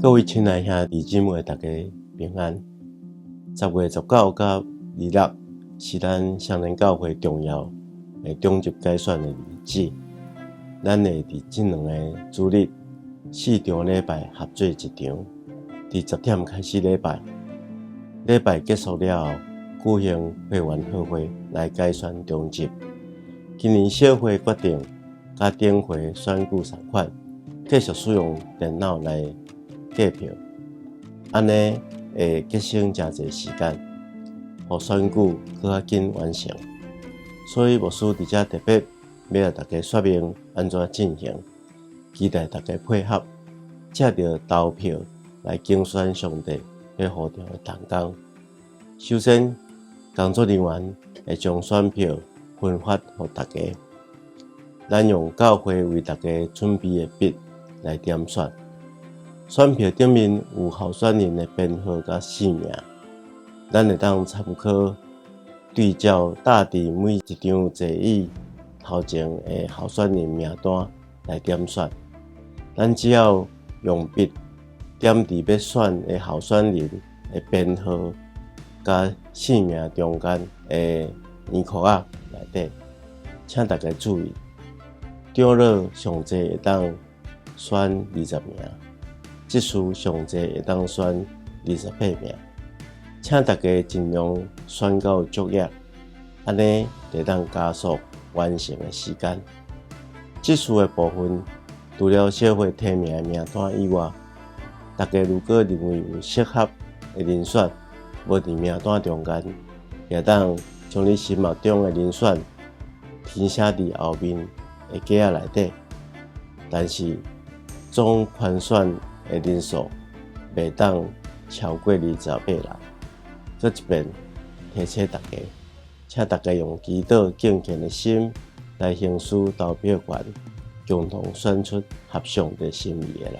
各位親愛兄弟姊妹，大家平安。10月19佮26是咱雙連教會重要的長執改選的日子。咱會佇這兩个主日四場禮拜合做一場，佇10點開始禮拜，禮拜結束了後，舉行會員賀會來改選長執。今年小會決定佮頂回選舉仝款，繼續使用電腦來計票，按呢會節省誠濟時間，予選舉閣較緊完成。所以牧師佇遮特別欲來大家說明按怎進行，期待大家配合，藉著投票來揀選上帝欲呼召的同工。首先，工作人員會將選票分發予大家，咱用教會為大家準備的筆來點選。選票頂面有候選人的編號佮姓名，咱會當參考對照搭佇每一張座椅頭前的候選人名單來點選。咱只要用筆點佇欲選的候選人的編號佮姓名中間的圓箍仔內底。請大家注意，長老上濟會當選20名。執事上濟會當選28名，請大家盡量選到足額，按呢就會當加速完成的時間。執事的部分，除了小會提名的名單以外，大家如果認為有適合的人選，無佇名單中間，也當將你心目中的人選填寫佇後面的格仔內底。但是總權選的人數袂當超過28人。閣一遍提醒大家，請大家用祈禱敬虔的心來行使投票權，共同選出合上帝心意的人。